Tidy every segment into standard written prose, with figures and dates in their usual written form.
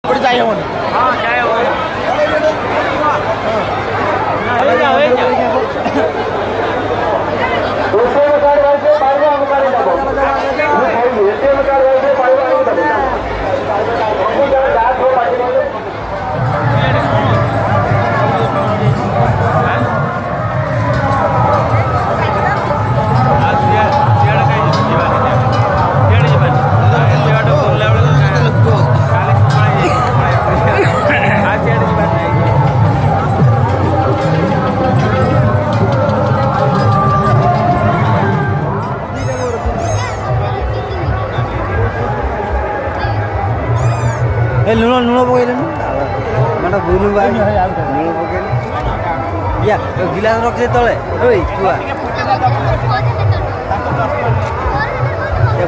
ଯାଇ ହବନି। ହଁ, ଯାଇ ହବ। ଏଟିଏମ୍ କାର୍ଡ ବାହାରିছে, ପାଇବ ଆମ କାର୍ଡ ଦବ। ଏଟିଏମ୍ କାର୍ଡ ବାହାରିছে, ପାଇବ ଆମକୁ ଦବ। ସବୁ ଯାହା ଥିବ ପାଟି। ଏ ଲୁଣ ଲୁଣ ପକେଇଲେନି ମାନେ ଭୁଲ, ଲୁଣ ପକେଇଲେ। ୟା ଗିଲାସ ରଖିଦେ ତଳେ। ଓଇ କୁଆ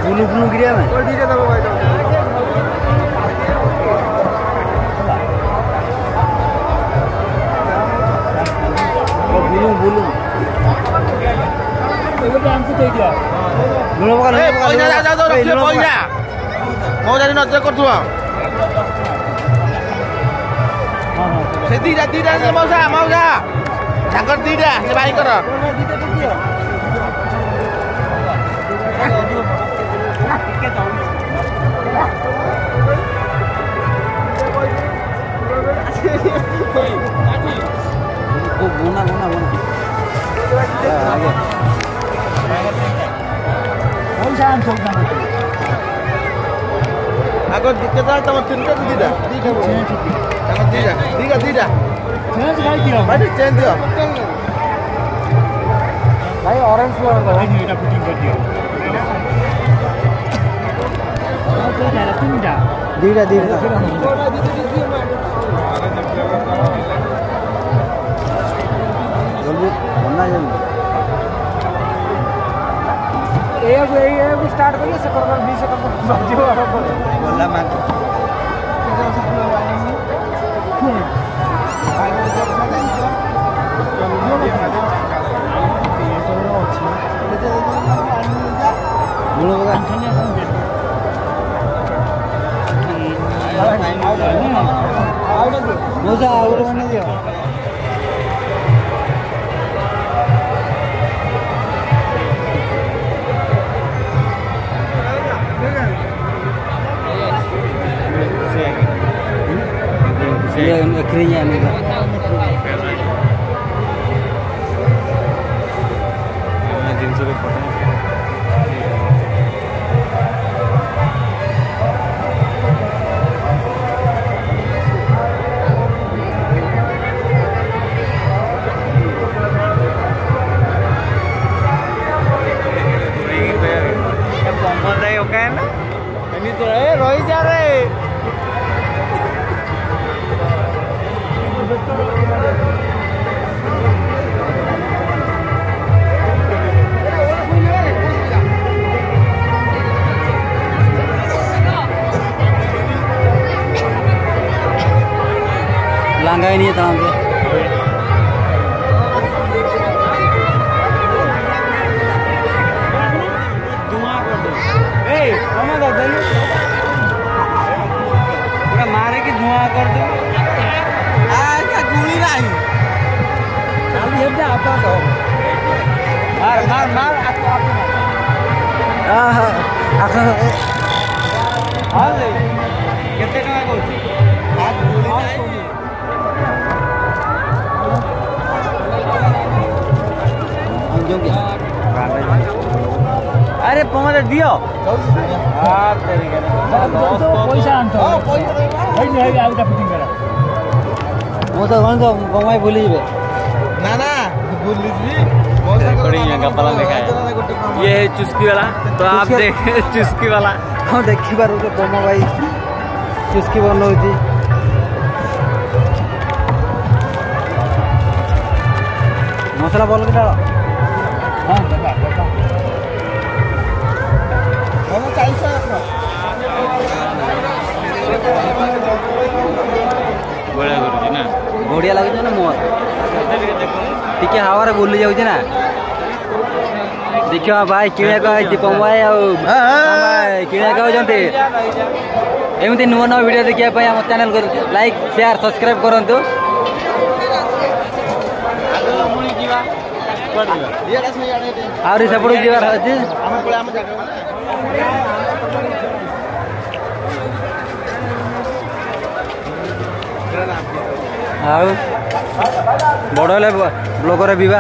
ବୁଲୁ ଫୁଲୁ କିରି ଆମେ ବୁଲୁ ବୁଲୁ। ଲୁଣ ପକା, ଲୁଣ ପକା। ପଇସା ମଉଜା ନଜର କରୁଥିବ। ସେ ଦିଟା ଦିଟା ମଉସା, ମଉସା ତାଙ୍କର ଦିଟା, ସେ ଭାଇଙ୍କର। ବୁନା ବୁନା ବୁନା। ପଇସା ଆଣିଛ? ଆଗ କେତେ? ତମ ତିନିଟା, ଦିଟା ଦିଟା, ତାଙ୍କ ଦିଟା ଦିଟା ଦିଟା। ଭାଇ ଚେଞ୍ଜ ଦିଅ। ଭାଇ ଅରେଞ୍ଜ ଫ୍ଲେଭର ଏଇଟା ଫିଟିଂ କରିଦିଅ। ତିନିଟା, ଦିଟା ଦିଟା। ଜଲ୍ଦି ବନା, ଜଲ୍ଦି। ଏଇଆକୁ ଏଇଆକୁ ଷ୍ଟାର୍ଟ କଲେ ସେ କର, 2 ସେକେଣ୍ଡ ବାଜିବ। ଗଲା ମାଙ୍କ ଲୁଣ ପକା। ମଉସା ଆଉ ଗୋଟେ ବନେଇ ଦିଅ। Akhirnya nih ଜିନିଷ ରହିଯା ରେ। लांगा नहीं था। ପୁରା ମାରିକି ଧୂଆଁ କରିଦେବୁ। ଗୁଳି ନାହିଁ। ମାର ମାର ମାର। କେତେ ଟଙ୍କା କହୁଛି? ଆରେ ପହଞ୍ଚ ଦିଅ। ପଇସା ଆଣିଥ। ଆଉ ଫିଟିଂ କର। ମୁଁ ତ ଗଣିତ କମାଇ ଭୁଲିଯିବେ। ନା ନା, ଭୁଲିଯିବି। रिकॉर्डिंग देखा है। ये है चुस्की वाला, तो आप देख चुस्की वाला। ହଁ, ଦେଖିପାରୁଛ ତମ ଭାଇ ଚୁସ୍କି ବନଉଛି। ମସଲା ଭଲ କି ଡାଳ। ହଁ, ବଢିଆ କରୁଛି ନା? ବଢିଆ ଲାଗୁଛି ନା? ମୋର ଟିକେ ହାୱାରେ ବୁଲି ଯାଉଛି ନା। ଦେଖିବା ଭାଇ କିଣିବାକୁ ଆଇଛି, ପମ ଭାଇ ଆଉ କିଣିବାକୁ ଆଉଛନ୍ତି। ଏମିତି ନୂଆ ନୂଆ ଭିଡ଼ିଓ ଦେଖିବା ପାଇଁ ଆମ ଚ୍ୟାନେଲକୁ ଲାଇକ୍, ସେୟାର, ସବସ୍କ୍ରାଇବ୍ କରନ୍ତୁ। ଆହୁରି ସେପଟକୁ ଯିବାର ଅଛି। ଆଉ ବଡ଼ ହେଲେ ବ୍ଲଗରେ ବିବା।